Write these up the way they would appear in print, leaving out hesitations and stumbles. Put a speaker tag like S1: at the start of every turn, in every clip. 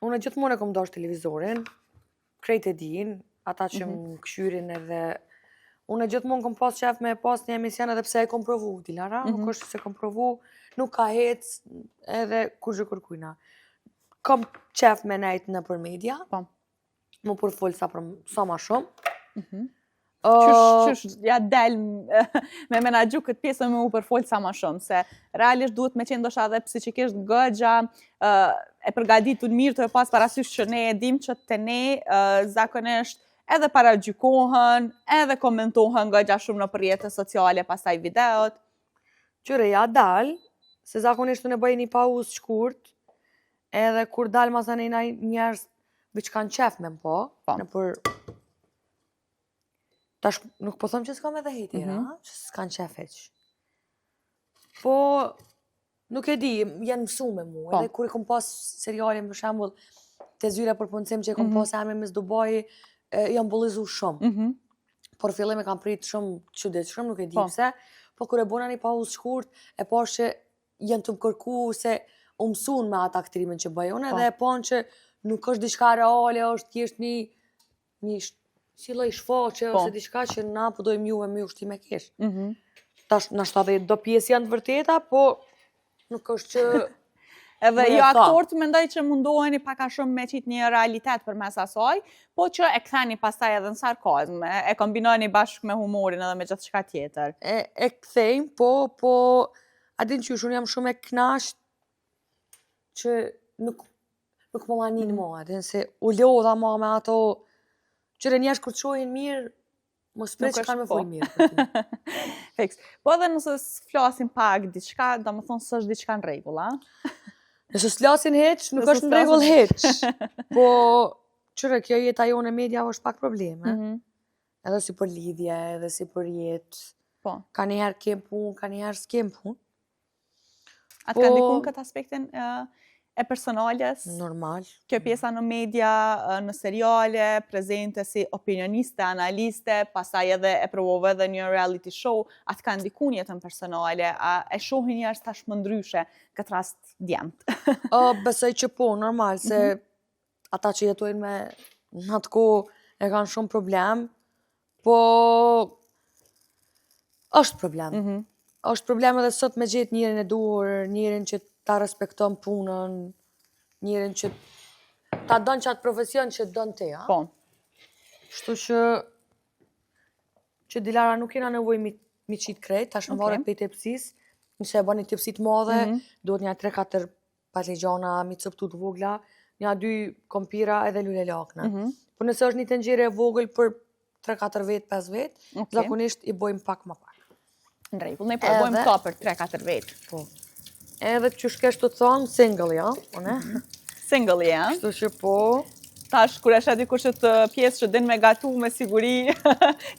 S1: Unë gjithmonë e kom dashtë televizorin, krejt e din, ata që mm -hmm. më kqyrin edhe Unë gjithmonë kom pas qef me pas një emision edhe pse e kom provu, Dilara, mm -hmm. nuk mhm. është se kom provu, nuk ka hec edhe kurgjë kërkujna. Kom qef me nejt nëpër media,
S2: po.
S1: M'u përfol sa, për, sa ma shumë.
S2: Mm -hmm. Qysh, qysh ja del me menaxhu këtë pjesë me u përfol sa ma shumë, se realisht duhet me qenë ndoshta edhe psiqikisht goxha uh, e përgatitur mirë tu e pas parasysh që ne e dim që te ne uh, zakonisht edhe paragjykohen, edhe komentohen goxha shumë nëpër rrjete sociale pastaj videot.
S1: Qyre ja dal, se zakonisht unë e bëj një pauzë shkurt, edhe kur dal masanej naj njerëz veç kanë qef me më pa,
S2: po.
S1: nëpër Tash nuk po them që s'kam edhe hejtera, mm -hmm. që s'kan qef hiç. Po, nuk e di, janë mësu me mu, po. edhe kur e kom pas serialin, për shembull, te zyra për punësim që e kom mm -hmm. pas emrin Miss Dubai, janë bullizu shumë.
S2: Mm -hmm.
S1: Por fillim e kam prit shumë çuditshëm, nuk e di
S2: po.
S1: pse, po kur e bona një pauzë shkurt, e pash që janë tu më kërku se u mësun me atë aktrimin që bëj unë, po. edhe e panë që nuk është diçka reale, është thjesht një një si lloj shfaqje
S2: po.
S1: ose diçka që na po dojmë juve me ju shti me kesh.
S2: Mm -hmm.
S1: Tash nashta edhe do pjesë janë të vërteta, po nuk është që
S2: Edhe jo aktorët mendoj që mundoheni pak a shumë me qitë një realitet përmes asaj, po që e ktheni pastaj edhe në sarkazm, e, e kombinoni bashkë me humorin edhe me gjithçka tjetër.
S1: E, e kthejmë, po, po, a din qysh, unë jam shumë e knaqt që nuk nuk më manin mm. mo, a din se u lodha ma me ato qyre njerëz kur të shohin mirë, mos prit që kanë me
S2: po.
S1: fol mirë. për ty.
S2: Fiks. Po edhe nëse s'flasin pak diçka, domethonë s'është diçka në rregull, a?
S1: Nëse s'flasin hiç, nuk
S2: Nëse
S1: është në rregull
S2: s'flasin
S1: hiç. Po, qyre, kjo jeta jonë e media është pak probleme.
S2: Mm -hmm.
S1: Edhe si për lidhje, edhe si për jetë.
S2: Po.
S1: Ka njëherë kem punë, ka njëherë s'kem punë.
S2: A të
S1: Po
S2: ka ndiku në këtë aspektin e personales?
S1: Normal.
S2: Kjo pjesa në media, në seriale, prezente si opinioniste, analiste, pastaj edhe e provove edhe një reality show, a të ka ndiku në jetën personale, a e shohin njerëz tashmë ndryshe, këtë rast djemt?
S1: O, besoj që po, normal, se mm -hmm. ata që jetojnë me në atë kohë e kanë shumë problem, po është problem.
S2: Mm -hmm.
S1: Është problem edhe sot me gjetë njerin e duhur, njerin që ta respekton punën, njerin që ta don qatë profesion që don ti, a?
S2: Po.
S1: Kështu që që Dilara nuk kena nevojë mi, mi qitë krejt, tash më
S2: Okej.
S1: varet prej tepsisë, nëse e bën një tepsi të madhe,
S2: Mm -hmm.
S1: duhet një 3-4 patligjana, mi coptu të vogla, një dy kompira edhe lule lakna.
S2: Mm -hmm.
S1: Po nëse është një tenxhere e vogël për 3-4 vet, 5 vet,
S2: Okay.
S1: zakonisht i bojmë pak më pak.
S2: Në rregull, ne po e bojmë
S1: Edhe-
S2: këto për 3-4 vetë.
S1: Po. Edhe qysh kesh të thonë, single, ja, unë.
S2: Mm -hmm. Single, ja.
S1: Kështu që po.
S2: Tash, kur e sheh dikush që të pjesë që din me gatu me siguri,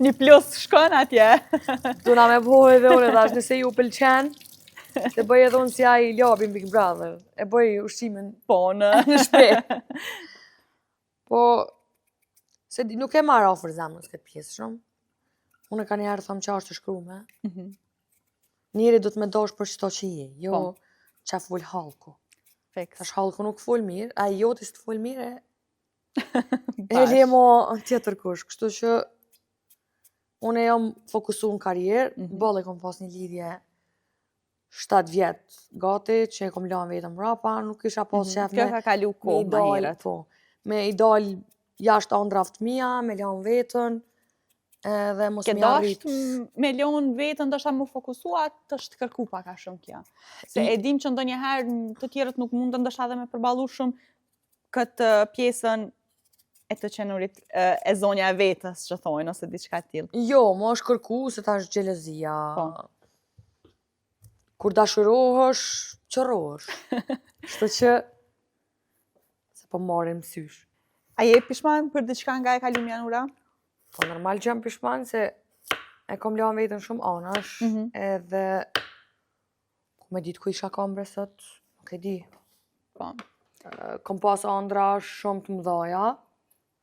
S2: një plus shkon atje.
S1: Du na me bo edhe unë, tash nëse ju pëlqen, të bëj edhe unë si ai Labi në Big Brother, e bëj ushqimin
S2: Po, në...
S1: në shtëpi. Po, se di, nuk e marr afër zemrës këtë pjesë shumë. Unë ka njëherë thom që është e shkrume.
S2: Mm -hmm.
S1: Njeri do të me dosh për qëto që je, jo
S2: po.
S1: qa fol hallku.
S2: Fiks.
S1: Tash hallku nuk fol mirë, a jo ti s'të fol mirë, e le mo tjetër kush. Kështu që unë jam fokusu në karrierë, mm
S2: -hmm.
S1: boll e kom pas një lidhje 7 vjet gati që e kom lanë vetëm mrapa, nuk kisha pas mm -hmm. qef
S2: me... Kjo ka kalu kohë më herët.
S1: Po, me i dal jashtë ëndrave të mia, me lanë vetën, edhe mos
S2: Ke
S1: mi arrit.
S2: Ke dasht me lanë vetën, ndoshta mu fokusua, të është kërku pak a shumë kjo. Se e dim që ndonjëherë të tjerët nuk mundën ndoshta edhe me përballu shumë këtë pjesën e të qenurit e zonja e vetës që thojnë, ose diçka e tillë.
S1: Jo, më është kërku se tash xhelozia.
S2: Po.
S1: Kur dashurohesh, qorrohesh. Kështu që se po marrim sysh.
S2: A je pishman për diçka nga e kalumja Nura?
S1: Po normal që jam pishman se e kom lanë vetën shumë anash,
S2: mm -hmm.
S1: edhe ku me ditë ku isha kon bre sot, nuk e di.
S2: Po.
S1: Kom pas andra shumë të mdhaja.